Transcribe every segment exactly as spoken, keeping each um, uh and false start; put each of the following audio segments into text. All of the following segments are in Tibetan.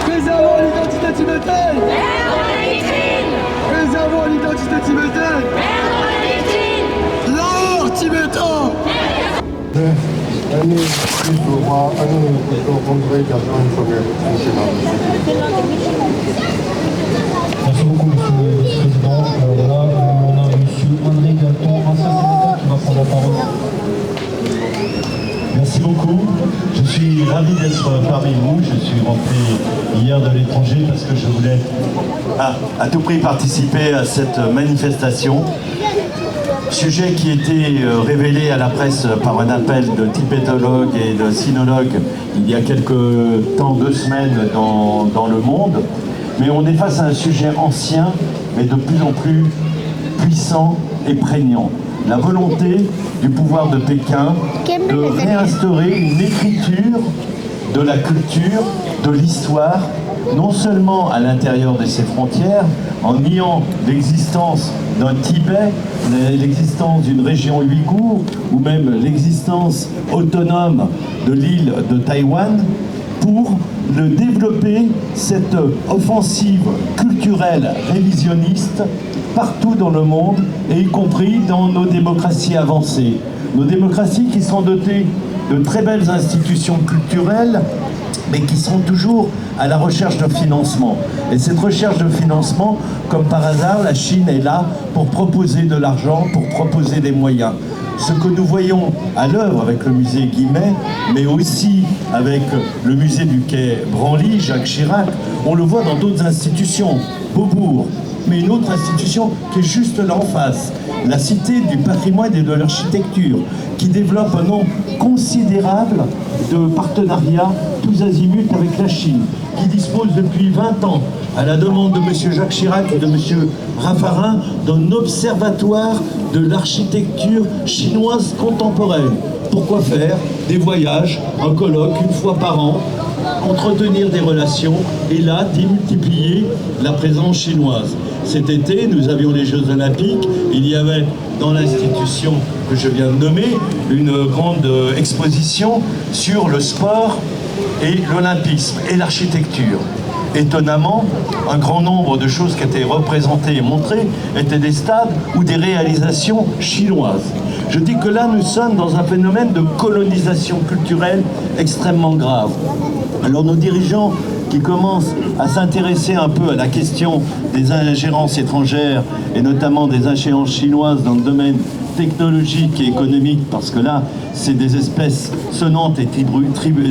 Préservons l'identité tibétaine. Préservons l'identité tibétaine. L'art tibétain. Merci beaucoup. Monsieur le Président. Alors là, on a Monsieur André Galton, ancien sénateur, qui va prendre la parole. Merci beaucoup. Je suis ravi d'être parmi vous. Je suis rentré hier de l'étranger parce que je voulais à, à tout prix participer à cette manifestation. Sujet qui était euh, révélé à la presse par un appel de tibétologues et de sinologues il y a quelque temps, deux semaines dans, dans le monde. Mais on est face à un sujet ancien, mais de plus en plus puissant et prégnant. La volonté du pouvoir de Pékin de réinstaurer une écriture de la culture, de l'histoire, non seulement à l'intérieur de ses frontières, en niant l'existence d'un Tibet, l'existence d'une région ouïghour ou même l'existence autonome de l'île de Taïwan, pour le développer, cette offensive culturelle révisionniste partout dans le monde, et y compris dans nos démocraties avancées. Nos démocraties qui sont dotées de très belles institutions culturelles, mais qui sont toujours à la recherche de financement. Et cette recherche de financement, comme par hasard, la Chine est là pour proposer de l'argent, pour proposer des moyens. Ce que nous voyons à l'œuvre avec le musée Guimet, mais aussi avec le musée du quai Branly, Jacques Chirac, on le voit dans d'autres institutions, Beaubourg, mais une autre institution qui est juste là en face, la Cité du patrimoine et de l'architecture, qui développe un nombre considérable de partenariats tous azimuts avec la Chine, qui dispose depuis vingt ans, à la demande de M. Jacques Chirac et de M. Raffarin, d'un observatoire de l'architecture chinoise contemporaine. Pourquoi faire des voyages, un colloque une fois par an, entretenir des relations et là démultiplier la présence chinoise? Cet été, nous avions les Jeux Olympiques, il y avait dans l'institution que je viens de nommer une grande euh, exposition sur le sport et l'olympisme et l'architecture. Étonnamment, un grand nombre de choses qui étaient représentées et montrées étaient des stades ou des réalisations chinoises. Je dis que là, nous sommes dans un phénomène de colonisation culturelle extrêmement grave. Alors nos dirigeants qui commencent à s'intéresser un peu à la question des ingérences étrangères et notamment des ingérences chinoises dans le domaine technologique et économique, parce que là, c'est des espèces sonnantes et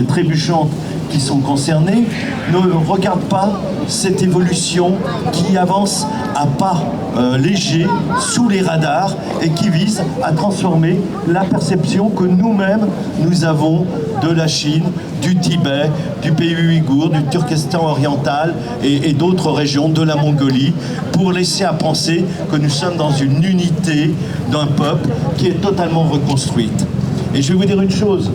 trébuchantes qui sont concernées, ne regardent pas cette évolution qui avance à pas euh, légers sous les radars et qui vise à transformer la perception que nous-mêmes nous avons de la Chine, du Tibet, du pays ouïghour, du Turkestan oriental et, et d'autres régions de la Mongolie pour laisser à penser que nous sommes dans une unité d'un peuple qui est totalement reconstruite. Et je vais vous dire une chose,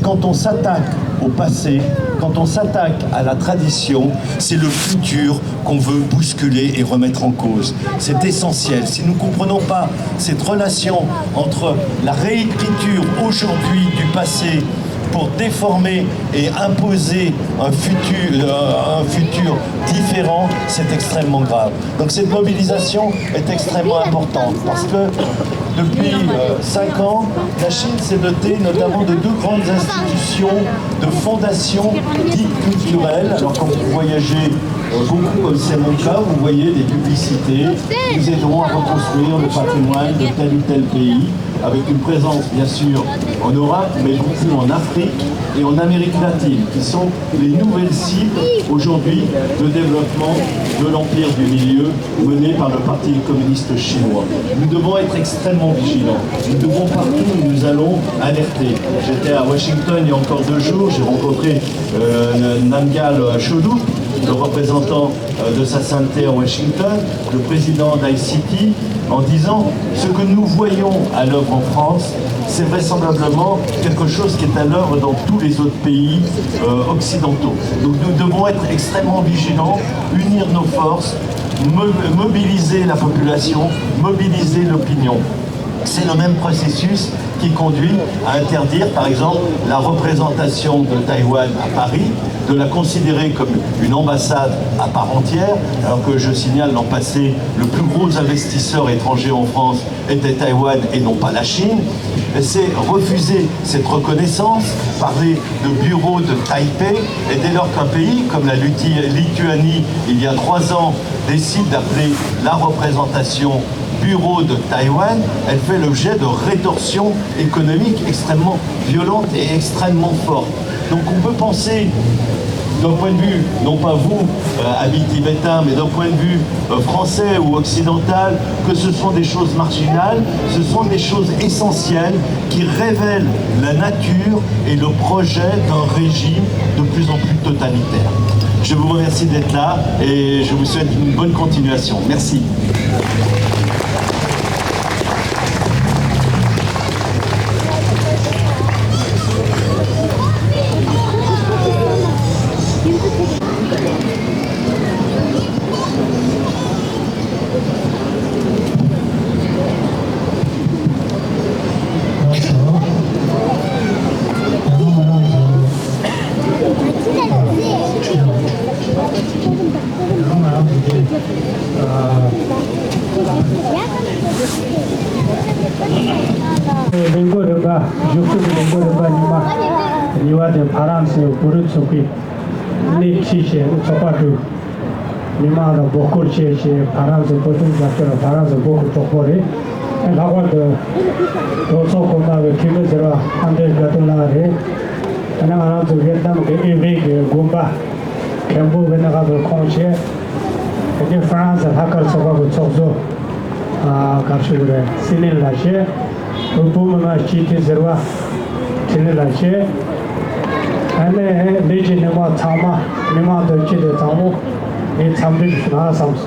quand on s'attaque au passé, quand on s'attaque à la tradition, c'est le futur qu'on veut bousculer et remettre en cause. C'est essentiel. Si nous ne comprenons pas cette relation entre la réécriture aujourd'hui du passé pour déformer et imposer un futur, euh, un futur différent, c'est extrêmement grave. Donc cette mobilisation est extrêmement importante parce que depuis euh, cinq ans, la Chine s'est dotée notamment de deux grandes institutions de fondations dites culturelles. Alors quand vous voyagez euh, beaucoup, comme c'est mon cas, vous voyez des publicités, nous aiderons à reconstruire le patrimoine de tel ou tel pays, avec une présence bien sûr en Europe, mais beaucoup en Afrique et en Amérique latine, qui sont les nouvelles cibles aujourd'hui de développement de l'empire du milieu mené par le Parti communiste chinois. Nous devons être extrêmement vigilants. Nous devons partout où nous allons alerter. J'étais à Washington il y a encore deux jours, j'ai rencontré euh, Namgyal Sholok, le représentant euh, de sa sainteté à Washington, le président d'I C T, en disant ce que nous voyons à l'œuvre en France, c'est vraisemblablement quelque chose qui est à l'œuvre dans tous les autres pays euh, occidentaux. Donc nous devons être extrêmement vigilants, unir nos forces, mo- mobiliser la population, mobiliser l'opinion. C'est le même processus qui conduit à interdire, par exemple, la représentation de Taïwan à Paris, de la considérer comme une ambassade à part entière, alors que je signale l'an passé, le plus gros investisseur étranger en France était Taïwan et non pas la Chine. C'est refuser cette reconnaissance, parler de bureau de Taipei, et dès lors qu'un pays comme la Luti- Lituanie, il y a trois ans, décide d'appeler la représentation bureau de Taïwan, elle fait l'objet de rétorsions économiques extrêmement violentes et extrêmement fortes. Donc on peut penser, d'un point de vue, non pas vous, euh, amis tibétains, mais d'un point de vue euh, français ou occidental, que ce sont des choses marginales, ce sont des choses essentielles qui révèlent la nature et le projet d'un régime de plus en plus totalitaire. Je vous remercie d'être là et je vous souhaite une bonne continuation. Merci. ལས་འགུལ་རིམ་པ། བཞུགས་སྒར་གྱི་ལས་འགུལ་རིམ་པ་ཉི་མ་གཉིས་པ་དེ་ཕ་རན་སིའི་བོད་རིགས་ཚོགས་པས་སྣེ་ཁྲིད་བྱས་ཚོགས་པ་བསྒྲུབས། མི་མང་ལ་མགོ་སྐོར་བྱས་བྱས། ཕ་རན་སི་བོད་དོན་རྒྱབ་སྐྱོར། ཕ་རན་སི་བོད་ཀྱི་གྲོགས་པོ་རེད། ལྷག་པར་དུ་གྲོས་ཚོགས་གོང་མ་གི་འཐུས་མི་ཟུར་པ་ཨན་ཏྲེ་ག་ཏུ་ལགས་རེད། ད་ནི་ང་རང་ཚོ་ཝེ་ཏི་ནམ་གྱི་ཨེ་ཝེ་གི་དགོན་པ་མཁན་པོ་ཝེ་ན་ཁ་པའི་ཁོངས་བྱས། དེ་ནས་ཧྥ་རན་སི་ལྷག་དཀར་ཚོགས་པ་གི་ཚོགས་གཙོ། ཨ། ག་རེ་ཞུ་དགོས་རེད། སི་ལིན་ལགས་བྱས། བོད་མི་མང་སྤྱི་འཐུས་ཟུར་པ་འཕྲིན་ལས་ལགས་བྱས། ཨ་ནི་ལས་ཀྱི་སྣེ་མོ་ཚང་མ། མི་མང་དོན་གཅིག་དེ་ཚང་མ་ངས་འཚམས་འདྲི་ཞུ་ན་བསམས་སོང་།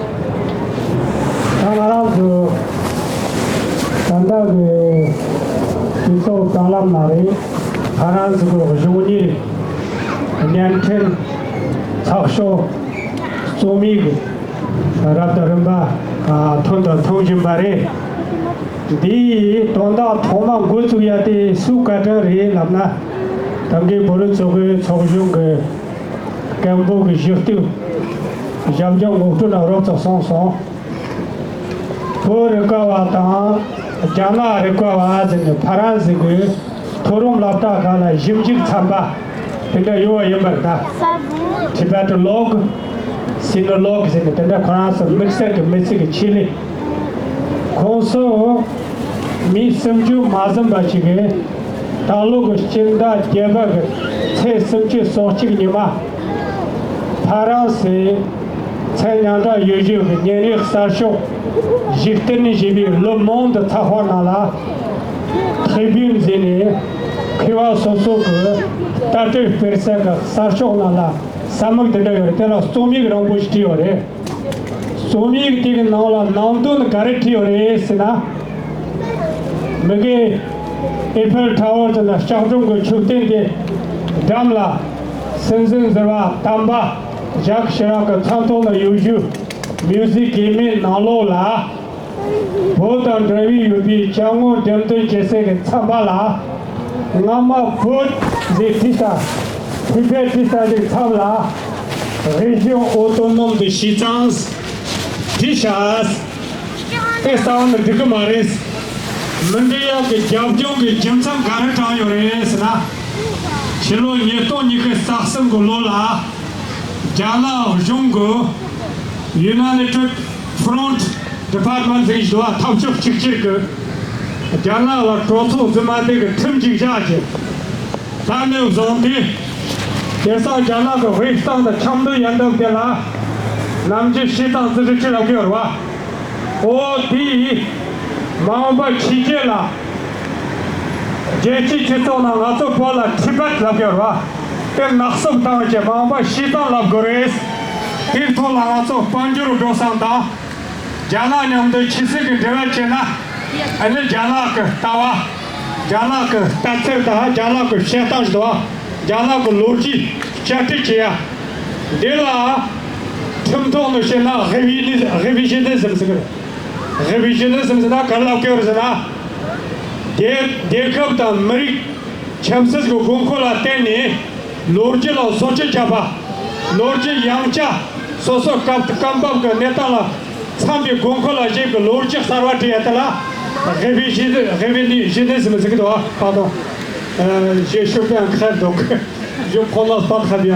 ད་ང་རང་ཚོ་ད་ལྟ་གི་སྤྱི་ཚོགས་དྲ་ལམ་ནང་རེད། ཧྥ་རན་སི་གི་གཞུང་གཉེར་བརྙན་འཕྲིན་ཚགས་ཤོག་རྩོམ་ཡིག་རབ་དང་རིམ་པ་ཐོན་དང་ཐོན་བཞིན་པ་རེད། འདིའི་དོན་དག་ཐོག་མ་འགོ་བཙུགས་ཡ་དེ་སུའི་བཀའ་དྲིན་རེད་ལབ་ན། ད་གིན་བོད་རིགས་ཚོགས་པའི་ཚོགས་གཞོན་གྱི་སྐད་འབོད་ཀྱི་གཞི་རྟེན་ཞབས་འཇུག་ངོ་སྤྲོད་ནང་རོབ་ཙམ་གསུངས་སོང་། བོད་རིག་པ་བ་དང་རྒྱ་ནག་རིག་པ་བ་ཟེར་ནས་ཕ་རན་སི་གི་མཐོ་རིམ་སློབ་གྲྭ་ཁག་ལ་ཞིབ་འཇུག་ཚན་པ་དེ་འདྲ་ཡོད་པ་ཡིན་པར། ད་Tibetologue, Sinologue ཟེར་ནས་དེ་འདྲ་ཁོ་རང་ཚོ་དམིགས་བསལ་གྱི་མི་ཚེ་གི་ཆེད་ལས། ཁོང་ཚོ་མི་སུམ་ཅུ་མ་ཟིན་པ་ཞིག་གིས་ད་ལོ་གི་སྤྱི་ཟླ་བརྒྱད་པ་གི་ཚེས་སུམ་ཅུ་སོ་གཅིག་ཉི་མ། ཕ་རན་སིའི་མཚན་ཉམས་དག་ཡོད་རྒྱུ་གི་སྙན་རིགས་གསར་ཤོག་གཞི་རྟེན་ཞེས་པའི་Le Monde ཚགས་པར་ནང་ལ། Tribune ཟེར་ནས་མཁས་པ་སོ་སོ་གི་ལྟ་གྲུབ་སྤེལ་ས་གི་གསར་ཤོག་ནང་ལ་ས་མིག་དེ་འདྲ་ཡོད་རེད། དེ་ལ་རྩོམ་ཡིག་རིང་པོ་ཞིག་བྲིས་ཡོད་རེད། རྩོམ་ཡིག་དེ་གི་ནང་ལ་ནང་དོན་ག་རེ་བྲིས་ཡོད་རེད་ཟེར་ན། མི་དགེ་ཨེ་ཕེལ་ཊ་ཝར་དེ་ལ་ལྕགས་སྒྲོམ་གྱི་མཆོད་རྟེན་དེ་འགྲམ་ལ། སྲིད་འཛིན་ཟུར་པ་དམ་པ་ཇག་ཤི་རག་གི་མཚན་ཐོག་ལ་ཡོད་རྒྱུ་མིའུ་ཟི་ཡམ་གྱི་ནང་ལོགས་ལ། བོད་དང་འབྲེལ་བའི་ཡོད་པའི་ཅ་དངོས་འགྲེམས་སྟོན་བྱེད་སའི་མཚམས་པ་ལ། སྔ་མ་བོད་ཟེར་བྲིས་ས། ཐི་བེད་བྲིས་ས་དེའི་མཚམས་ལ། Région autonome de Xizang བྲིས་ཤག་དེ་རྩ་བ་ནས་འགྲིག་གི་མ་རེད། མི་འདི་ཡག་གི་རྒྱབ་ལྗོངས་ཀྱི་རྒྱུ་མཚན་ག་རེ་དྲངས་ཡོད་རེད་ཟེར་ན། ཕྱི་ལོ་ཉིས་སྟོང་ཉི་ཤུ་རྩ་གསུམ་གི་ལོ་ལ། རྒྱ་ནག་གཞུང་གི་United Front Department ཟེར་གྱི་འདུག་པ། འཐབ་ཕྱོགས་གཅིག་གྱུར་གྱི་རྒྱ་ནག་ལ་གྲོས་ཚོགས་རྫུན་མ་དེ་གི་ཁྲིམས་གཅིག་བཞག་གི། ད་ནས་བཟུང་སྟེ། དེང་སང་རྒྱ་ནག་གི་དབུས་གཙང་དང་ཆབ་མདོ་ཡན་ལག་དེ་ལ་ནམ་རྒྱུན་ཞི་ཙང་ཙི་ཀྲི་ཅི་ལབ་ཀྱི་ཡོད་རེད་པ། འོ་དེ་མ་འོངས་པ་ཕྱི་རྒྱལ་ལ་རྒྱལ་སྤྱིའི་སྤྱི་ཚོགས་ནང་ང་ཚོ་བོད་ལ་ཐི་བེད་ལབ་ཀྱི་ཡོད་རེད་པ། དེ་ནག་བསུབ་བཏང་བྱས་མ་འོངས་པ་ཞི་ཙང་ལབ་དགོས་རེད། དེའི་ཐོག་ལ་ང་ཚོ་དཔལ་འབྱོར་འགྲོ་སོང་དང་། རྒྱ་ནག་མཉམ་དུ་ཕྱི་སྲིད་ཀྱི་འབྲེལ་བ་བྱས་ན། ཨ་ནི་རྒྱ་ནག་གི་ལྟ་བ། རྒྱ་ནག་གི་ལྟ་ཚུལ་དང་རྒྱ་ནག་གི་བཤད་སྟངས་ཞིག་འདུག་པ། རྒྱ་ནག་གི་ལོ་རྒྱུས་བསྐྱར་བྲིས་བྱེད་ཡ། འདི་ལ་ཁྲིམས་ཐོག་ནས་བཤད་ན་རི་བི་ནི་རི་བི་ཞི་ནི་ཟིམ་ཟེར་གི་རེད། རི་བི་ཞི་ནི་ཟིམ་ཟེར་ན་ག་རེ་ལབ་ཀྱི་ཡོད་རེད་ཟེར་ན། དེ་རྒྱལ་ཁབ་དང་མི་རིགས་ཆབ་སྲིད་ཀྱི་དགོས་མཁོ་ལ་བརྟེན་ནས་ལོ་རྒྱུས་ལ་བཟོ་བཅོས་བརྒྱབ་པ། ལོ་རྒྱུས་ཡང་བསྐྱར་སོ་སོ་སྐབས་སྐབས་བབ་ཀྱི་གནས་སྟངས་ལ་འཚམ་པའི་དགོས་མཁོ་ལ་གཞིགས་ཀྱི་ལོ་རྒྱུས་གསར་བ་བྲིས་ཡ་དེ་ལ་རེ་བའི་གཞི་རེ་བའི་གཞི་ནས་ཟིན་ཟིན་གི་འདུག་ཨ་པ་དང་། ཞེས་ཤོད་པའང་ཁ་འདུག་ཞོ་ཕོ་ལ་སྤགས་ཁ་བྱ།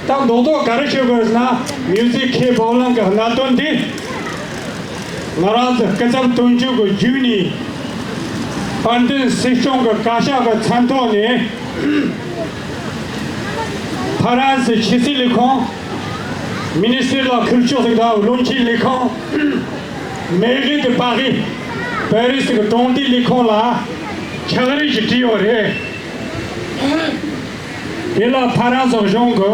ད་མདོག་མདོག་ག་རེ་ཤོད་དགོས་ཟེར་ན། མིའུ་ཟི་ཁེ་བོང་ལང་གི་གནད་དོན་འདི་ང་རང་ཚོ་སྐུ་ཚབ་དོན་གཅོད་ཀྱི་བརྒྱུད་ནས་དཔལ་ལྡན་སྲིད་སྐྱོང་གི་བཀའ་ཤག་གི་མཚན་ཐོག་ནས་ཕ་རན་སི་ཕྱི་སྲིད་ལས་ཁུངས་Ministère de la Culture ཟེར་དང་བློན་ཆེན་ལས་ཁུངས་Mairie de Paris པེ་རི་སི་གི་གྲོང་སྡེའི་ལས་ཁུངས་ལ་ཕྱག་བྲིས་ཤིག་བྲིས་ཡོད་རེད། དེ་ལ་ཕ་རན་སི་གཞུང་གི་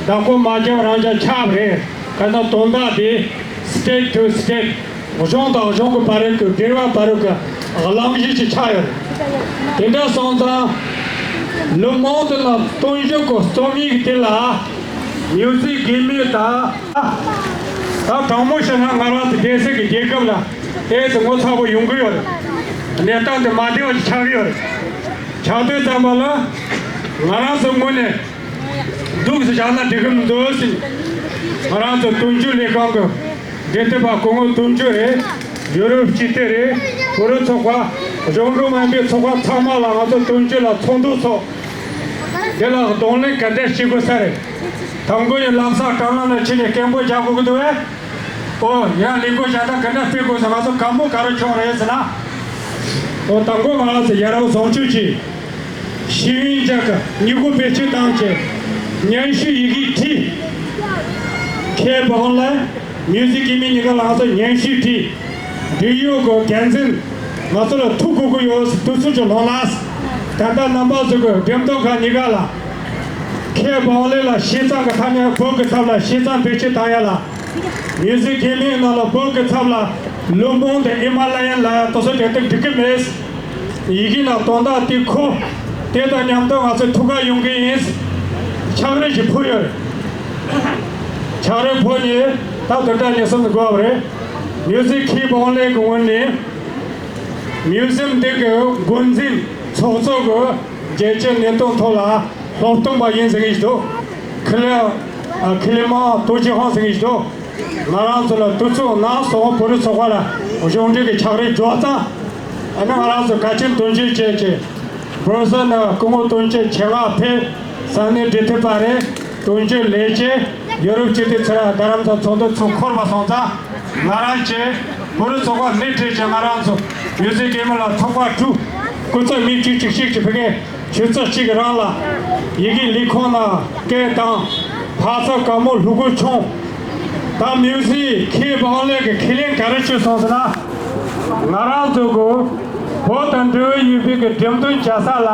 བདག་པོ་མ་བརྒྱབ་རང་ཅག་ཁྱབ་རེད། ག་ན་དོན་དག་དེ་state to state གཞུང་དང་གཞུང་གི་བར་གྱི་འབྲེལ་བ་བར་གྱི་གླེང་གཞི་ཅིག་ཆགས་ཡོད་རེད། དེ་འདྲ་སོང་ཙང་Le Monde ནང་སྟོན་བཤད་གི་རྩོམ་ཡིག་དེ་ལ་མིའུ་ཟི་དགེ་མེད་དང་། ད་དྲང་མོ་བཤད་ན་ང་རང་ཚོ་བསྡད་སའི་གི་རྒྱལ་ཁབ་ལ་དེ་ཚོ་ངོ་ཚ་པོ་ཡོང་གི་ཡོད་རེད། གནས་སྟངས་དེ་མ་བདེ་བ་ཅིག་ཆགས་ཀྱི་ཡོད་རེད། ཆགས་དུས་ཙམ་པ་ལ་ང་རང་ཚོ་ངོས་ནས་སྡུག་ཙམ་བཞག་ན་འགྲིག་གི་མི་འདུག་ཟེར། ང་རང་ཚོ་དོན་གཅོད་ལས་ཁང་གི་འབྲེལ་མཐུད་པ་སྐུ་ངོ་དོན་གཅོད་རེད། ཡུ་རོབ་སྤྱི་མཐུན་རེད། བོད་རིགས་ཚོགས་པ། གཞུང་འབྲེལ་མིན་པའི་ཚོགས་པ་ཚང་མ་ལ་ང་ཚོ་དོན་གཅོད་ལ་ཚོགས་འདུ་ཚོགས། དེ་ལ་གདོང་ལེན་ག་འདྲ་བྱེད་དགོས་ས་རེད། དང་པོ་ཡིན་ལམ་སང་དྲ་ལམ་ལ་ཕྱིན་ནས་སྐད་འབོད་རྒྱག་དགོས་ཀྱི་འདུག་བས། ཨོ་ཡང་ལས་འགུལ་བྱ་ཐབས་ག་འདྲ་སྤེལ་དགོས་ཟེར་ང་ཚོ་བཀའ་མོལ་ག་རེ་བྱུང་རེད་ཟེར་ན། ཨོ་དང་པོ་ང་རང་ཚོ་ཡ་རབས་བཟང་སྤྱོད་ཀྱི་ཤེས་ཡོན་ཅན་གྱི་སྙིང་ཁུང་བེད་སྤྱོད་བཏང་བྱས་སྙན་ཞུ་ཡི་གེ་བྲིས། ཁེ་བང་ལ་མིའུ་ཟི་དགེ་མེད་གཉིས་ཀ་ལ་ང་ཚོ་སྙན་ཞུ་བྲིས། འབྲེལ་ཡོད་ཀྱི་འགན་འཛིན་ང་ཚོ་ལ་ཐུག་དགོས་ཀྱི་ཡོད་ཟེར་དུས་ཚོད་ཅིག་ལོན་ལ། ད་ལྟ་རྣམ་པ་ཚོ་གི་འགྲེམས་སྟོན་ཁང་གཉིས་ཀ་ལ་ཁེ་བང་ལེ་ལ་ཤེས་ཙང་གི་ཐ་སྙད་བོད་ཀྱི་ཚབ་ལ་ཤེས་ཙང་བེད་སྤྱོད་བཏང་ཡ་ལ། མིའུ་ཟི་དགེ་མེད་ནང་ལ་བོད་ཀྱི་ཚབ་ལ་Le Monde Himalayan ལ་ཡང་དོ་སོ་དེ་ལྟར་འགྲིག་གི་མེད། ཡི་གེ་ནང་དོན་དག་དེ་ཁོ་དེ་དང་མཉམ་དུ་ང་ཚོ་ཐུག་ག་ཡོང་གི་ཡིན། ཕྱག་བྲིས་ཤིག་ཕུལ་ཡོད་རེད། ཕྱག་བྲིས་ཕུལ་ནས་ད་དོན་དག་ཉེ་སོང་དགོས་པ་རེད། མིའུ་ཟི་ཁེ་བང་ལེ་གི་ངོས་ནས་མིའུ་ཟི་ཡམ་འདི་གི་འགོ་འཛིན་ཚོགས་གཙོ་གི་རྒྱལ་སྤྱིའི་གནད་དོན་ཐོག་ལ་སློབ་སྟོན་པ་ཡིན་ཟེར་གྱི་འདུག་ཁི་ལེ་ཨ་ཁི་ལེ་མང་ཏོ་ཅི་ཧང་ཟེར་གྱི་འདུག་ང་རང་ཚོ་ལ་དུས་ཚོད་ནང་སོང་བོད་རིགས་ཚོགས་པ་ལ་གཞུང་འབྲེལ་གྱི་ཕྱག་བྲིས་འབྱོར་ཙང་། ཨ་ནི་ང་རང་ཚོ་གལ་ཆེན་དོན་ཆེན་བྱས་ཀྱི་བོད་ས་ནི་སྐུ་ངོ་དོན་གཅོད་ཆེད་མངགས་ཕེབས། ས་གནས་འབྲེལ་མཐུད་པ་རེད། དོན་གཅོད་ལས་བྱེད་ཡོ་རོབ་སྤྱི་མཐུན་ཚོགས་པ་རྡ་རམ་ས་ཚོགས་འདུ་ཚོགས་འཁོར་བ་སོང་ཙང་། ང་རང་ཚོས་བོད་རིགས་ཚོགས་པ་སྣེ་ཁྲིད་ཀྱི་ང་རང་ཚོ་མིའུ་ཟི་དགེ་མེད་ལ་ཚོགས་པ་དྲུག་སྐུ་ཚབ་མི་བཅུ་གཅིག་ཞིག་གིས་ཕ་གིའི་ཆུ་ཚོད་གཅིག་རང་ལ་ཡི་གེ་ལས་ཁུངས་ནང་སྐད་བཏང་། ཕ་ཚབ་བཀའ་མོལ་ལྷུག་པོ་བྱུང་། ད་མིའུ་ཟི་ཁེ་བང་ལེ་གི་ཁས་ལེན་ག་རེ་བྱས་སོང་ཟེར་ན། ང་རང་ཚོ་གི་བོད་དང་འབྲེལ་བ་ཡོད་པའི་གི་འགྲེམས་སྟོན་བྱ་ས་ལ་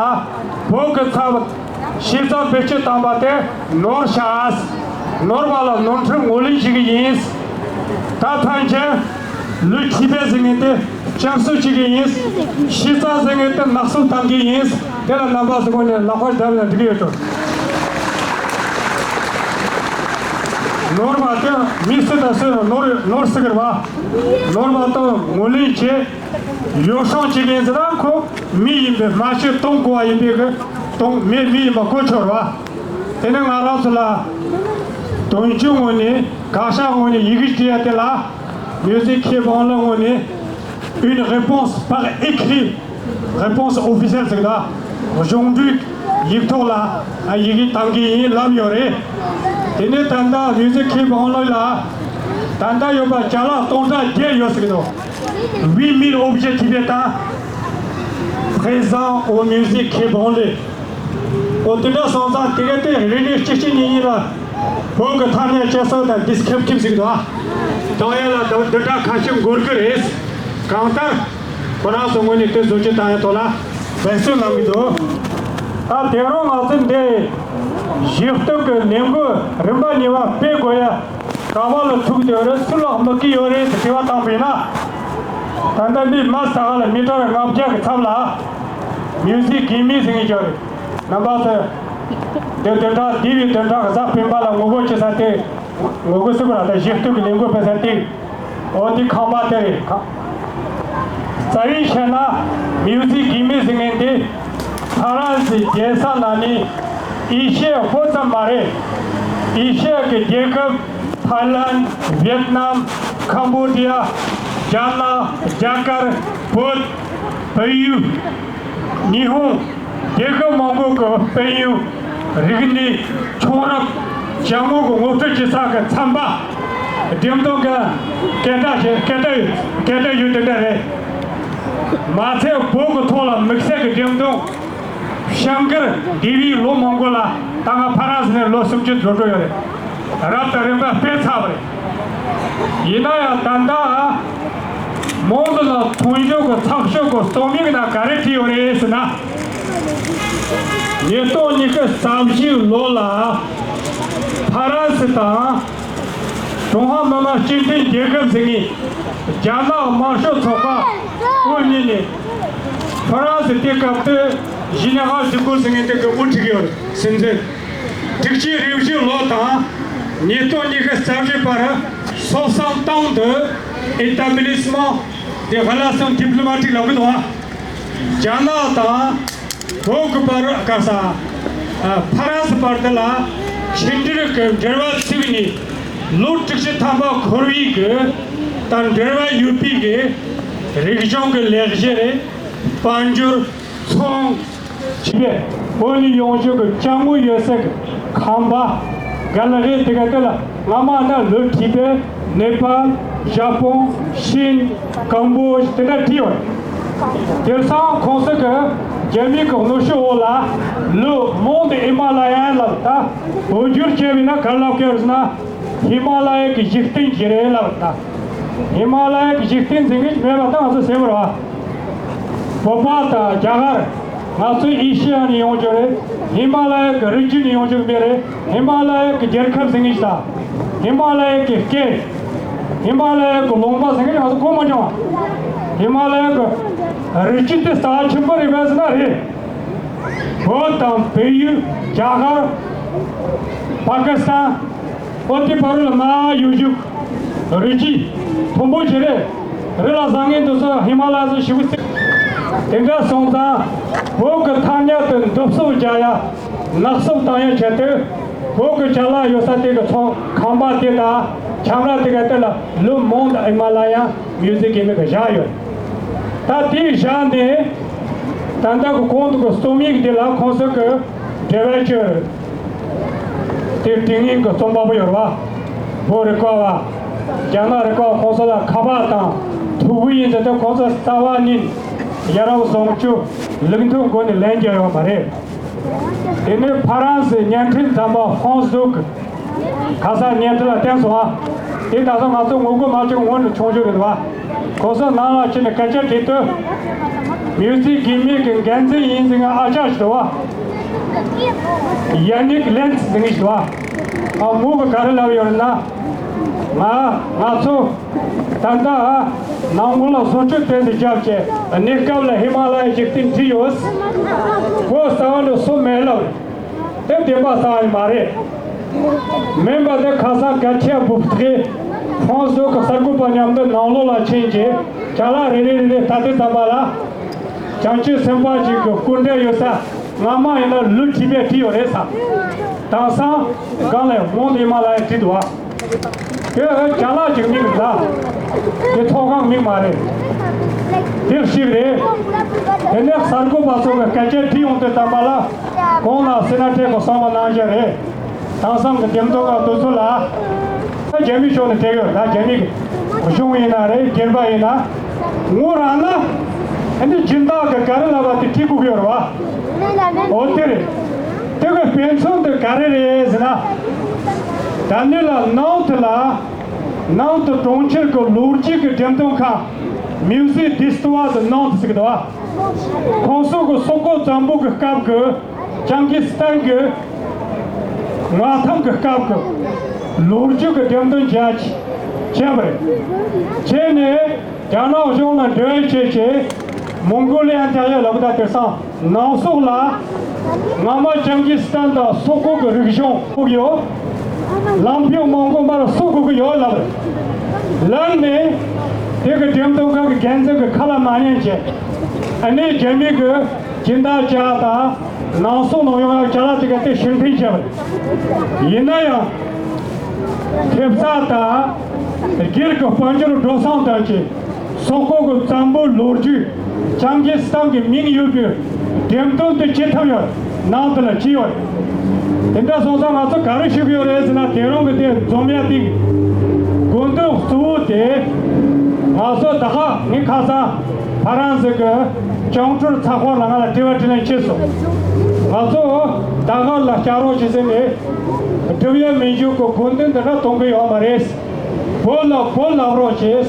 བོད་ཀྱི་ཚབ་ཤེས་ཙང་བེད་སྤྱོད་བཏང་པ་དེ་ནོར་ཤག་ནོར་བ་ལ་ནོར་འཁྲུལ་ངོས་ལེན་བྱེད་ཀྱི་ཡིན། ད་ཕན་ཆད་ལུས་ཐིགས་པས་ཟེར་མཁན་དེ་བསྐྱར་གསོ་བྱེད་ཀྱི་ཡིན། ཤེས་ཙང་ཟེར་མཁན་དེ་ནག་གསུབ་བཏང་གི་ཡིན། དེ་ལ་རྣམ་པ་ཚོ་ངོས་ནས་ལག་པ་བརྡབ་ན་འགྲིག་གི་ཡོད་དོ། ནོར་བ་དེ་མི་སུ་དང་སུ་ནོར་ནོར་སྲིད་གི་རེད་བ། ནོར་བ་དང་ངོས་ལེན་བྱེད། ཡོ་བསྲང་བྱེད་མཁན་ཟེར་ན་ཁོ་མི་ཡིན་པའི་སྨྲ་ཤེས་སྟོང་གོ་བ་ཡིན་པའི་གི་སྟོང་མེད་མི་ཡིན་པ་གོ་ཆོད་རེད་བ། དེ་ནས་ང་རང་ཚོ་ལ་དོན་གཅོད་ངོས་ནས་བཀའ་ཤག་ངོས་ནས་ཡི་གེ་བྲིས་ཡ་དེ་ལ་མིའུ་ཟི་ཁེ་བང་ལེ་ངོས་ནས་Une réponse par écrit, réponse officielle ཟེར་གི་ད། གཞུང་འབྲེལ་ཡིག་ཐོག་ལ་ཡི་གེ་བཏང་གི་ཡིན་ལབ་ཡོད་རེད། དེ་ནས་ད་ལྟ་མིའུ་ཟི་ཁེ་བང་ལེ་ལ་ད་ལྟ་ཡོད་པ་ཅ་ལག་སྟོང་ཕྲག་བརྒྱད་ཡོད་ཟེར་གི་འདུག Huit mille objets tibétains présents au musée Quai Branly. ཨོ་དེ་འདྲ་སོང་ཙང་དེ་ག་དེ་རེ་རེ་གཅིག་གཅིག་གཉིས་གཉིས་ལ་བོད་ཀྱི་ཐ་སྙད་སྤྱི་སོ་དང་ཌི་སི་ཀི་རིབ་ཊིབ་ཟེར་གི་འདུག་ཨ། དང་ཡན་ལ་འདི་འདི་འདྲ་ཁ་ཤས་འགོར་གི་རེད། གང་ལྟར་ཁོ་རང་ཚོ་ངོས་ནས་དེ་བཟོ་བཅོས་བཏང་ཡ་ཐོག་ལ་འབད་བརྩོན་གནང་གི་འདུག་ད་དེ་རིང་ང་ཚོ་འདི་ཞིབ་གཏུག་གི་ལས་འགུལ་རིམ་པ་གཉིས་པ་སྤེལ་དགོས་ཡ། ག་བ་ལ་ཐུག་བསྡད་ཡོད་རེད། སུ་ལ་དམིགས་ཀྱི་ཡོད་རེད་ཟེར་དྲི་བ་བཏང་པ་ཡིན་ན། ད་ལྟ་འདི་མ་ས་ག་ལ་མི་ཊར་ལྔ་བརྒྱ་གི་ཚབ་ལ་མིའུ་ཟི་དགེ་མེད་ཟེར་མཁན་ཅིག་ཡོད་རེད། རྣམ་པ་ཚོས་འདི་བདུན་ཕྲག་འདས་པའི་བདུན་ཕྲག་གི་གཟའ་སྤེན་པ་ལ་ངོ་རྒོལ་བྱེད་ས་དེ། ངོ་རྒོལ་ཟེར་དགོས་ར། ད་ཞིབ་གཏུག་གི་ལས་འགུལ་སྤེལ་ས་དེ། འོ་འདི་ཁང་པ་དེ་རེད། ཁང་ རྩ་བའི་བཤད་ན་མིའུ་ཟི་གི་མི་ཟེར་མཁན་དེ་ཧྥ་རན་སིའི་རྒྱལ་ས་ནང་ནས་ཨེ་ཤི་ཡ་ཧོར་ཙམ་མ་རེད། ཨེ་ཤི་ཡ་གི་རྒྱལ་ཁབ་ཐའི་ལན། ཝེད་ནམ། ཁམ་བོ་ཌི་ཡ། རྒྱ་ནག་རྒྱ་གར། བོད། བལ་ཡུལ། ཉི་ཧོང་། རྒྱལ་ཁབ་མང་པོ་གི་དཔལ་ཡོན། རིག་གནས། ཆུང་རབས། ཅ་དངོས་ཀྱི་ངོ་སྤྲོད་བྱེད་ས་གི་ཚན་པ། འགྲེམས་སྟོན་གྱི་སྐད་གྲགས་ཆེ་སྐད་གྲགས་ཡོད་སྐད་གྲགས་ཡོད་དེ་འདྲ་རེད། མ་ཚད་བོད་ཀྱི་ཐོག་ལ་དམིགས་བསལ་གྱི་འགྲེམས་སྟོན། བྱ་འགུལ་འདས་པའི་ལོ་མང་པོ་ལ་ད་ང་ཕ་རན་སི་ནས་ལོ་སུམ་ཅུ་འགྲོ་འགྲོ་ཡོད་རེད། རབ་དང་རིམ་པ་སྤེལ་ཚར་བ་རེད། ཡིན་ན་ཡང་ད་ལྟ་མོང་ལ་མཐོང་ཆོས་ཀྱི་ཚགས་ཤོག་གི་རྩོམ་ཡིག་ནང་ག་རེ་བྲིས་ཡོད་རེད་ཟེར་ན། ཉིས་སྟོང་ཉི་ཤུ་རྩ་བཞིའི་ལོ་ལ་ཕ་རན་སི་དང་ཀྲུང་ཧྭ་མི་དམངས་སྤྱི་མཐུན་རྒྱལ་ཁབ་ཟེར་མཁན་རྒྱ་ནག་དམར་ཤོག་ཚོགས་པ་དབུ་བརྙེས་ནས་ཕ་རན་སི་དེ་སྐབས་དུ་ཇི་ནི་ཝ་གཟིགས་སྐོར་ཟེར་མཁན་དེ་གི་དབུ་ཁྲིད་ཡོད་རེད། སྲིད་འཛིན། དྲུག་ཅུ་རེ་བཞི་ལོ་དང་ཉིས་སྟོང་ཉི་ཤུ་རྩ་བཞི་བར་སོ་སང་ཏང་དུ་Établissement des Relations Diplomatiques ལབ་གི་འདུག་རྒྱ་ནག་དང་བོད་ཀྱི་བར་ག་ས་ཕ་རན་སི་བར་དུ་ལ་ཕྱི་འབྲེལ་གྱི་འབྲེལ་བ་ཚུགས་ནས་ལོ་དྲུག་ཅུ་ཐམ་པ་འཁོར་བའི་གི་དང་འབྲེལ་བ་ཡོད་པའི་གི་རིག་གཞུང་གི་ལེགས་བཤད་རེད། དཔལ་འབྱོར། ཚོང་། ཆེད་བོད་ནས་ཡོང་རྒྱུ་གི་ཅ་དངོས་ཡོད་ས་གི་ཁང་པ། ག་ལ་རེད། དེ་ག་དེ་ལ་སྔ་མ་ན་ལོ་ཁྲི་པའི་ནེ་པཱལ། ཞ་པོན། ཤིན། ཀམ་བོ་ཇི་དེ་འདྲ་བྲིས་ཡོད། དེང་སང་ཁོང་ཚོ་གི་རྒྱ་མི་གི་གནོན་ཤུགས་འོག་ལ་ལོ་མོན་དི་ཧི་མ་ལ་ཡ་ལབ། ད་བོད་བསྒྱུར་བྱས་པ་ཡིན་ན་ག་ལབ་ཀྱི་ཡོད་ཟེར་ན། ཧི་མ་ལ་ཡ་གི་འཇིག་རྟེན་ཟེར་རེད་ལབ། ད་ཧི་མ་ལ་ཡ་གི་འཇིག་རྟེན་ཟེར་མཁན་མེད་པ་ད་ང་ཚོ་ཟེར་བ་རེད་བ། བོད་པ་དང་རྒྱ་གར། ང་ཚོ་ཨེ་ཤི་ཡ་ནས་ཡོང་རྒྱུ་རེད། ཧི་མ་ལ་ཡ་གི་རི་རྒྱུད་ནས་ཡོང་རྒྱུ་མེད་རེད། ཧི་མ་ལ་ཡ་གི་རྒྱལ་ཁབ་ཟེར་མཁན་ཞིག་དང་། ཧི་མ་ལ་ཡ་གི་སྐད། ཧི་མ་ལ་ཡ་གི་ལུང་པ་ཟེར་མཁན་ང་ཚོ་གོ་མ་མྱོང་བ། ཧི་མ་ལ་ཡ་གི་རི་རྒྱུད་དེ་རྩ་ཆེན་པོ་རེད་པས་ཟེར་ན་རེད། བོད་དང་བལ་ཡུལ། རྒྱ་གར། པ་ཀི་སི་ཐན། ཨོ་དེ་བར་ལ་མ་ཡུ་ཞུག་རི་རྒྱུད་མཐོན་པོ་ཆེ་རེད། རི་ལ་བཟང་ངན་དུ་སོ་ཧི་མ་ལ་ཡ་སོ་ཞིག་སྟེ། དེ་འདྲ་སོང་ཙང་བོད་ཀྱི་ཐ་སྙད་དུ་འདུ་སོབ་རྒྱག་ཡ། ནག་སོབ་བཏང་ཡ་ཆེད་དུ་བོད་ཀྱི་ཅ་ལག་ཡོད་ས་དེ་གི་ཚོང་ཁང་པ་དེ་དང་ཁྱམས་ར་དེ་ག་དེ་ལ་ལུ་མོང་དང་ཧི་མ་ལ་ཡ་མིའུ་ཟི་གི་མི་གི་བཞག་ཡོད། ད་དེའི་བཞག་ནས་ད་ལྟ་གི་གོང་དུ་གི་རྩོམ་ཡིག་དེ་ལ་ཁོང་ཚོ་གི་འབྲེལ་བ་ཅིག་དེ་དེ་སྔོན་གྱི་རྩོམ་པ་པོ་ཡོད་རེད་བ། བོད་རིག་པ་བ། རྒྱ་ནག་རིག་པ་བ་ཁོང་ཚོ་ལ་ཁ་པར་དང་ཐུག་གི་ཡིན་ཟེར་ཏེ་ཁོང་ཚོ་རྩ་བ་ཉིད་ཡ་རབས་བཟང་སྤྱོད་ལུགས་མཐུན་སྒོ་ནས་ལེན་རྒྱུ་ཡོད་མ་རེད། དེ་ནས་ཕ་རན་སི་བརྙན་འཕྲིན་ཚན་པ་ཧྥོང་སི་དུག་གི་ཁ་སང་བརྙན་འཕྲིན་ལ་བསྟན་སོང་ཨ། དེ་ད་ཚོ་ང་ཚོ་ངོ་རྒོལ་མ་བྱེད་སྔོན་ལ་ཆུང་ཆུང་རེད་བ། ཁོང་ཚོ་ནང་ལ་ཕྱིན་ནས་སྐད་ཆ་དྲིས་དུས། མིའུ་ཟི་གི་མི་གི་འགན་འཛིན་ཡིན་ཟེར་ང་ཨ་ཅག་ཞིག་འདུག་བ། ཡ་ནིག་ལེན་ཚི་ཟེར་ངེས་ཞིག་འདུག་བ། ཨ་མོ་གི་ག་རེ་ལབ་ཡོད་ན། ང་ང་ཚོ་ད་ལྟ་ནང་ཁུལ་ལ་བཟོ་བཅོས་ཏན་ཏན་བརྒྱབ་བྱས་གནས་སྐབས་ལ་ཧི་མ་ལ་ཡའི་འཇིག་རྟེན་བྲིས་ཡོད། བོད་རྩ་བ་ནས་སུ་མེད་ལབ། དེ་བདེན་པ་གསལ་བ་མ་རེད། མིན་པ་དེ་ཁ་སང་སྐད་ཆ་འབུབ་སྟེ་ཧྥོང་སི་དུག་གི་གསར་འགོད་པ་མཉམ་དུ་ནང་ལོགས་ལ་ཕྱིན་རྗེས་ཅ་ལག་རེ་རེ་རེ་རེ་ལྟ་དུས་ཙམ་པ་ལ། བྱང་ཆུབ་སེམས་དཔའ་ཞིག་གི་སྐུ་འདྲ་ཡོད་ས་སྔ་མ་ཡིན་ན་ལུ་བྲིས་པས་བྲིས་ཡོད་རེད་ས། དེང་སང་སྒང་ལས་མོང་དེ་མ་ལ་ཡ་བྲིས་འདུག་བ། དེ་ཅ་ལག་ཅིག་མིག་ལ། དེ་ཐོག་ཁང་མིག་མ་རེད། དེ་གཅིག་རེད། དེ་ནས་གསར་འགོད་པ་ཚོ་གི་སྐད་ཆ་དྲིས་ཡོང་དུས་ཙམ་པ་ལ། གོང་ལ་སེ་ན་ཏྲེ་གི་གསང་བ་གནང་བཞག་རེད། དེང་སང་གི་འདེམས་ཐོན་ཁག་དེ་ཚོ་ལ། ད་རྒྱ་མི་ཕྱོགས་ནས་སྤྲད་ཡོད། ད་རྒྱ་མི་གི་གཞུང་ཡིན་ན་རེད། སྒེར་པ་ཡིན་ན། ངོ་རང་ན། ཨ་ནི་སྦྱིན་བདག་གི་ག་རེ་ལབ་པ་དེ་ཁྲིད་དགོས་ཀྱི་ཡོད་རེད་བ། འོ་དེ་རེད། དེ་གི་དཔེ་མཚོན་དེ་ག་རེ་རེད་ཟེར་ན། ད་ནི་ལ་ནང་དུ་ལ། ནང་དུ་གྲོང་ཁྱེར་གྱི་ལོ་རྒྱུས་ཀྱི་འགྲེམས་སྟོན་ཁང་། Musée d'histoire de Nantes ཟེར་གི་འདུག་བ། ཁོང་ཚོ་གི་སོག་པོ་བཙན་པོ་གི་སྐབས་ཀྱི་ཅང་གིས་སྟན་གྱི་མངའ་ཐང་གི་སྐབས་ཀྱི་ལོ་རྒྱུས་ཀྱི་འགྲེམས་སྟོན་བྱས་བྱས་པ་རེད། བྱས་ནས་རྒྱ་ནག་གཞུང་ལ་འབྲེལ་བ་བྱས་བྱས་མོང་གོ་ལི་ཡ་མཐའ་ཡས་ལབ་ད་དེང་སང་ནང་སོག་ལ་སྔ་མ་ཅང་གིས་སྟན་དང་སོག་པོ་གི་རིག་གཞུང་ཕུག་ཡོད། ལམ་ཕྱོགས་མང་པོ་མར་སོག་པོ་གི་ཡོད་ལབ་ལབ་ནས། དེ་གི་འགྲེམས་སྟོན་ཁང་གི་འགན་འཛིན་གྱིས་ཁ་ལག་མ་ཉན་བྱས། ཨ་ནི་རྒྱ་མི་གི་སྦྱིན་བདག་ཅག་དང་ནང་སོང་ནང་ཡོང་ཡག་ཅ་ལག་དེ་ག་དེ་ཕྱིར་འཐེན་བྱས་པ་རེད། ཡིན་ན་ཡང་། ཐེབས་རྩ་དང་། སྒེར་གྱི་དཔལ་འབྱོར་འགྲོ་སོང་དང་བཅས། སོག་པོ་གི་བཙན་པོའི་ལོ་རྒྱུས། ཅང་གེ་སི་ཐང་གི་མིང་ཡོད་པའི་འགྲེམས་སྟོན་དེ་བྱེད་ཐུབ་ཡོད། ནང་དུ་ལ་བྱས་ཡོད། དེ་འདྲ་སོང་ཙང་ང་ཚོ་ག་རེ་ཞུ་གི་ཡོད་རེད་ཟེར་ན། དེ་རིང་གི་དེ་འཛོམས་ཡ་དེ་གི་དགོས་འདུན་གཙོ་བོ་དེ། ང་ཚོ་ད་ག་ངས་ཁ་སང་ཕ་རན་སི་གི་ཅང་ཀྲུར་ཚགས་པར་ལ་ང་ལ་དྲི་བ་དྲིས་ལན་བྱས་སོང་། ང་ཚོ་ད་ག་ལ་བསྐྱར་རོགས་བྱེད་ཟེར་ནས་སྒྲུབ་ཡ་མི་འཇུག་གི་དགོས་འདུན་འདི་འདྲ་གཏོང་གི་ཡོད་མ་རེད། བོད་ལ་བོད་ལབ་རོགས་བྱེད།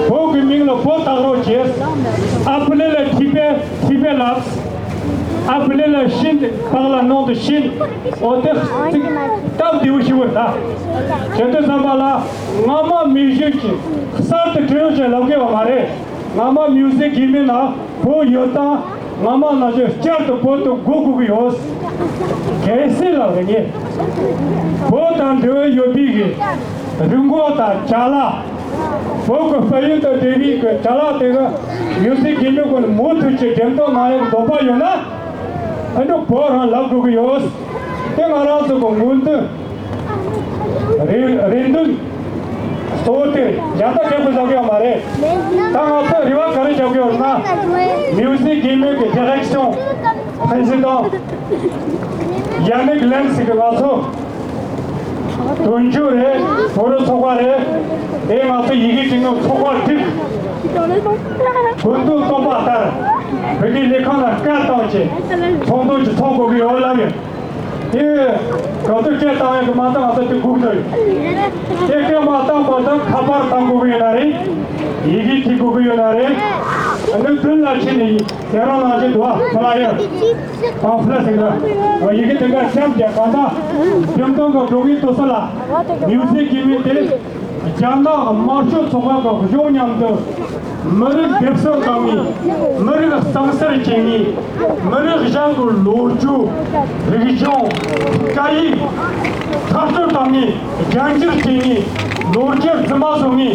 བོད་ཀྱི་མིང་ལ་བོད་བཏགས་རོགས་བྱེད། ཨ་ཕི་ལེ་ལ་ཐི་པེ་ཐི་པེ་ལབ། ཨ་ཕི་ལེ་ལ་ཤིན། བག་ལ་ནང་དུ་ཤིན། འོ་དེ་ཚིག་སྟབས་བདེ་བོ་ཞིག་བར་ད། བྱེད་དུས་ཙམ་པ་ལ་སྔ་མ་མི་བཞིན་གྱི་གསར་དུ་བྲིས་རོགས་བྱེད་ལབ་གི་ཡོད་མ་རེད། སྔ་མ་མིའུ་ཟི་གི་མིང་ལ་བོད་ཡོད་དང་། སྔ་མ་ནང་བཞིན་བསྐྱར་དུ་བོད་དུ་འགོད་དགོས་ཀྱི་ཡོད། གལ་སྲིད་ལ་རེ་ངེས། བོད་དང་འབྲེལ་བ་ཡོད་པའི་གི་རི་འགོག་དང་ཅ་ལག་བོད་ཀྱི་དཔལ་ཡོན་དང་འབྲེལ་བའི་གི་ཅ་ལག་དེ་གི་མིའུ་ཟི་གི་མིང་ཀུན་མུ་མཐུད་ཀྱི་འགྲེམས་སྟོན་གནང་ཡག་འདོད་པ་ཡོད་ན། ཨ་ནི་བོད་རང་ལབ་དགོས་ཀྱི་ཡོད། དེ་ང་རང་ཚོ་གི་སྔོན་དུ། རེ་རེ་འདུན་གཙོ་བོ་དེ་ཡང་ད་རྒྱབ་ཀྱི་བཞག་གི་ཡོད་མ་རེད། ད་ང་ཚོས་རེ་བ་ག་རེ་བཞག་གི་ཡོད་ན། མིའུ་ཟི་གི་མིང་གི་ཌི་རེག་ཤོན་པྲེ་ཟི་དང་ཡ་ནིག་ལན་སི་གི་ང་ཚོ་དོན་གཅོད་རེད། བོད་རིགས་ཚོགས་པ་རེད། དེ་ང་ཚོ་ཡི་གེ་གཅིག་ནང་ཚོགས་པ་བསྒྲིགས། དགོས་འདུན་བཏོན་པ་ལྟར་བོད་ཀྱི་ལས་ཁང་ལ་སྐད་བཏང་བྱས་ཚོགས་འདུ་ཅིག་ཚོགས་དགོས་ཀྱི་ཡོད་ལབ་ཡོད། དེ་ག་ཚོད་སྐད་བཏང་ཡོད་ཀྱི་མ་བཏང་ང་ཚོ་དེ་སྒུག་འདོད་ཡོད། དེ་སྐད་མ་བཏང་བར་དུ་ཁ་པར་བཏང་དགོས་ཀྱི་ཡོད་ན་རེད། ཡི་གེ་བྲིས་དགོས་ཀྱི་ཡོད་ན་རེད། ཨ་ནི་མདུན་ལ་ཕྱིན་ནས་དེ་རང་ནང་བཞིན་འདུག་ཨ། ཕ་ལ་ཡོད། པམ་ཕི་ལེ་ཟེར་གི་ཡིག་གེ་དེ་འདྲ་བཤམས་བསྡད་གང་ལྟར་འགྲེམས་སྟོན་གྱི་འགྲོ་མིའི་དུས་ཚོད་ལ་མིའུ་ཟི་གི་མིང་དེ་རྒྱ་ནག་དམར་ཤོག་ཚོགས་པ་གི་གཞུང་མཉམ་དུ་མི་རིགས་སྡེབ་གསོད་བཏང་མཁན། མི་རིགས་གཙང་སེལ་བྱེད་མཁན། མི་རིགས་གཞན་གྱི་ལོ་རྒྱུས། རིག་གཞུང་། སྐད་ཡིག་འཐབ་རྩོད་བཏང་མཁན། རྒྱན་འགྱུར་བྱེད་མཁན། ལོ་རྒྱུས་རྫུན་མ་བཟོ་མཁན།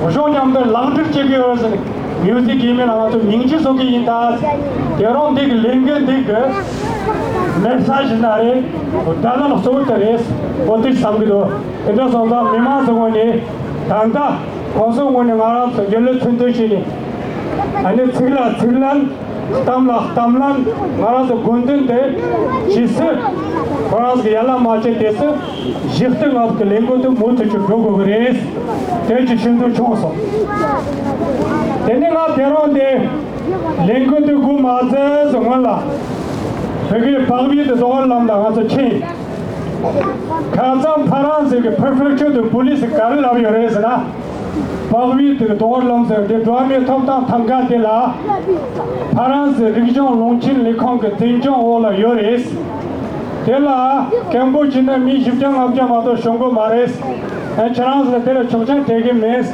གཞུང་མཉམ་དུ་ལག་འབྲེལ་བྱེད་ཀྱི་ཡོད་ཟེར། མིའུ་ཟི་གི་མིང་ལ་ང་ཚོ་མིང་ཆད་བཟོ་གི་ཡིན་ད། དེ་རིང་འདི་གི་ལས་འགུལ་འདི་གི་མེ་སེ་ཇི་ན་རེད། བརྡ་ལན་གཙོ་བོ་དེ་རེད། འོ་དེ་བསམ་གི་འདུག་དེ་འདྲ་སོང་ཙང་མི་མང་ཚོ་ངོས་ནས་ད་ལྟ་གོང་ས་ངོས་ནས་ང་རང་ཚོ་འགྱུར་ལས་ཚུལ་འདོན་བྱས་ནས། ཨ་ནི་ཚིག་ལ་ཚིག་ལན། གཏམ་ལ་གཏམ་ལན། ང་རང་ཚོ་དགོས་འདུན་དེ་ཇི་སྲིད་ཁོ་རང་ཚོ་གི་ཡར་ལངས་མ་བྱས་དེ་སྲིད་གཞི་རྟེན་ང་ཚོ་གི་ལས་འགུལ་དེ་མུ་མཐུད་ཀྱིས་འགྲོ་དགོས་ཀྱི་རེད། དེ་ཅིག་ཤིན་ཏུ་བྱུང་སོང་། དེ་ནས་ང་དེ་རིང་འདི་ལས་འགུལ་འདི་འགོ་མ་བཙུགས་སྔོན་ལ་བོད་ཀྱི་པགས་པའི་དེ་རྡོ་དཀར་ལམ་ལ་ང་ཚོ་ཕྱིན། ཁ་སང་ཕ་རན་སི་གི་Préfecture de Police ག་རེ་ལབ་ཡོད་རེད་ཟེར་ན། པགས་པའི་དེ་རྡོ་དཀར་ལམ་ཟེར་དེ་འགྲོ་བ་མིའི་ཐོབ་ཐང་ཐང་ག་དེ་ལ་ཕ་རན་སི་རིག་གཞུང་རླུང་འཕྲིན་ལས་ཁང་གི་འཛིན་སྐྱོང་འོག་ལ་ཡོད་རེད། དེ་ལ་སྐད་འབོད་བྱས་ན་མི་བཞི་བརྒྱ་ལྔ་བརྒྱ་མ་གཏོགས་ཞུགས་ཀྱི་མ་རེད། ཨ་ཁྱེད་རང་ཚོ་དེ་ལ་ཆོག་མཆན་སྤྲད་ཀྱི་མེད།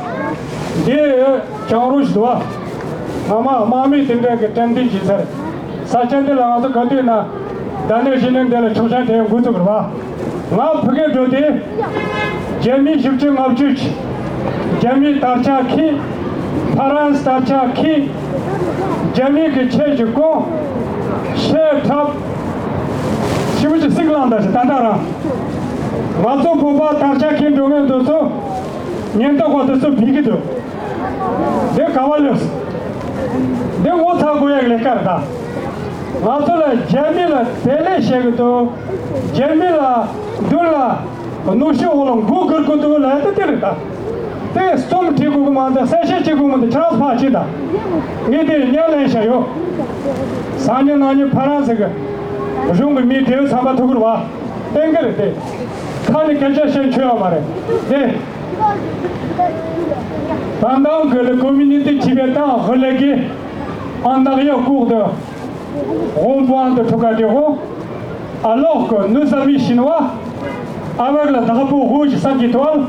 འདི་བྱང་རུ་ཞིག་འདུག་བ། སྔ་མ་དམག་མི་དེ་འདྲ་གི་དྲན་རྟེན་བྱེད་སར། ས་ཆ་འདི་ལ་ང་ཚོ་ག་དུས་ན་ད་ནས་གཞི་ནས་འདི་ལ་ཆོག་མཆན་སྤྲད་འགོ་བཙུགས་རེད་བ། ང་ཕ་གིར་འགྲོ་དུས་རྒྱ་མི་བཞི་བཅུ་ལྔ་བཅུ་ཅིག་རྒྱ་མིའི་དར་ཆ་འཁྱེར། ཕ་རན་སི་དར་ཆ་འཁྱེར། རྒྱ་མི་གི་ཆས་ཀྱི་གོང་ཤེལ་འཁྲབ། ཞེ་པོ་ཅིག་སྲེག་ལངས་ད་ཞིག་ད་ལྟ་རང་། ང་ཚོ་བོད་པ་དར་ཆ་འཁྱེར་འགྲོ་མཁན་དེ་ཚོ་ཉེན་རྟོག་པ་དེ་ཚོ་བུད་ཀྱི་འདུག་འདི་ག་བ་སླེབས། འདི་ངོ་ཚ་དགོས་ཡག་ལས་ཀ་རེད་ད། ང་ཚོ་ལ་རྒྱ་མི་ལ་བདེ་ལེགས་བཤད་གི་འདུག་རྒྱ་མི་ལ་མདུན་ལ་གནོན་ཤུགས་འོག་ལ་མགོ་སྒུར་གི་འདུག་ལབ་ཡ་ད་དེ་རེད་ད། དེ་རྩོམ་བྲིས་དགོས་གི་མ་འདུག་གསལ་བཤད་བྱེད་དགོས་མི་འདུག་ཁྱེད་རང་ཚོ་ཕར་ཕྱིན་ད། ངས་དེ་བརྙན་ལེན་བྱས་ཡོད། སང་ཉིན་གནངས་ཉིན་ཕ་རན་སི་གི་གཞུང་གི་མི་འབྲེལ་ཡོད་ཚང་མ་ཐུག་གི་རེད་བ། བསྟན་གི་རེད་དེ། ཁ་ནས་སྐད་ཆ་བཤད་འཆོལ་ཡོད་མ་རེད་དེ། ད་ལྟ་གི་ལ་communauté tibétaine reléguée en arrière-cour de rond-point de Trocadéro, alors que nos amis chinois, avec le drapeau rouge cinq étoiles,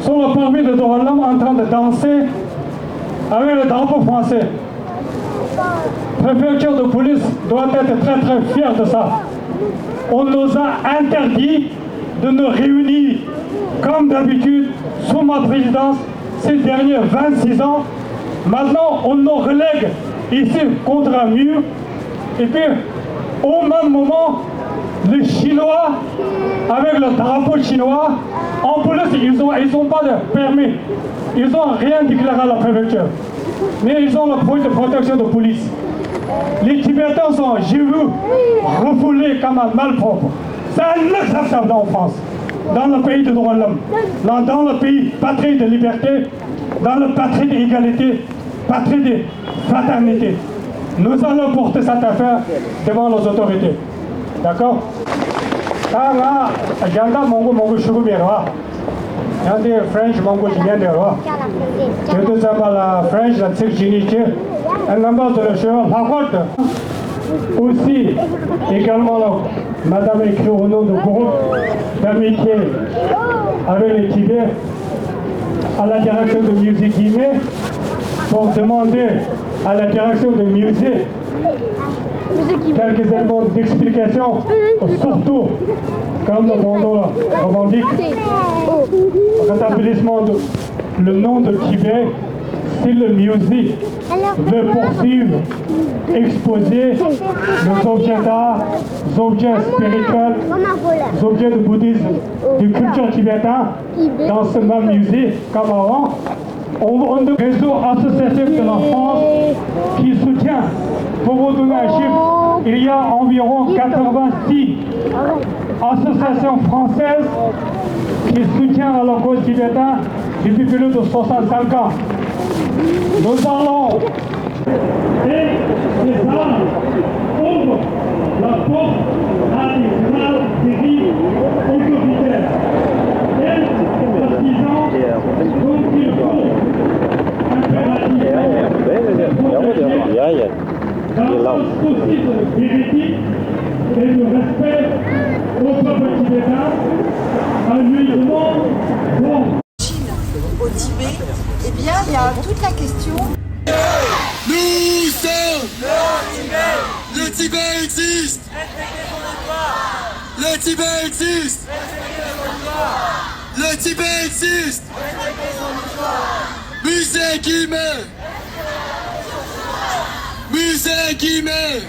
sont le parvis de Dohalam en train de danser avec le drapeau français. Préfecture de police doit être très très fière de ça. On nous a interdit de nous réunir comme d'habitude sous ma présidence Ces derniers vingt-six ans, maintenant, on nous relègue ici contre un mur. Et puis, au même moment, les Chinois, avec le drapeau chinois, en plus, ils ont, ils ont pas de permis. Ils ont rien déclaré à la préfecture. Mais ils ont le point de protection de police. Les Tibétains sont, j'ai vu, refoulés comme un malpropre. C'est inacceptable en France, dans le pays de droit de l'homme, dans, dans le pays patrie de liberté, dans le patrie d'égalité, patrie de fraternité. Nous allons porter cette affaire devant les autorités. D'accord? ད་ང་རྒྱལ་ཁབ་མང་པོ་མང་པོ་ཞུ་གི་མེད་རོ། ཡང་དེ་French མང་པོ་ཞིག་ཉན་འདུག་རོ། དེ་དུས་ཙམ་པ་ལ་French ལ་ཚིག་གཅིག་གཉིས་ཅི། Un ambassadeur de la Chine, la Côte. Aussi, également, là, madame écrit au nom du groupe d'amitié avec le Tibet à la direction de musée Guimet pour demander à la direction de musée quelques éléments d'explication, surtout comme le monde revendique, rétablissement de, le nom de Tibet, si le musée veut poursuivre, exposer nos objets d'art, nos objets spirituels, nos objets de bouddhisme, de culture tibétaine dans ce même musée, comme avant. On, on, réseau associatif de la France qui soutient, pour vous donner un chiffre, il y a environ quatre-vingt-six associations françaises qui soutiennent à la cause tibétaine depuis plus de soixante-cinq ans. Nous allons et ces armes ouvrent la porte à des graves dérives autoritaires et partisanes dont il faut impérativement se protéger dans un souci de vérité et de respect au peuple tibétain, à lui demande bon. Chine, au Tibet, eh bien, il y a toute la question. Nous sommes le Tibet existe. Le Tibet existe. Le Tibet existe. Musée Guimet. Musée Guimet.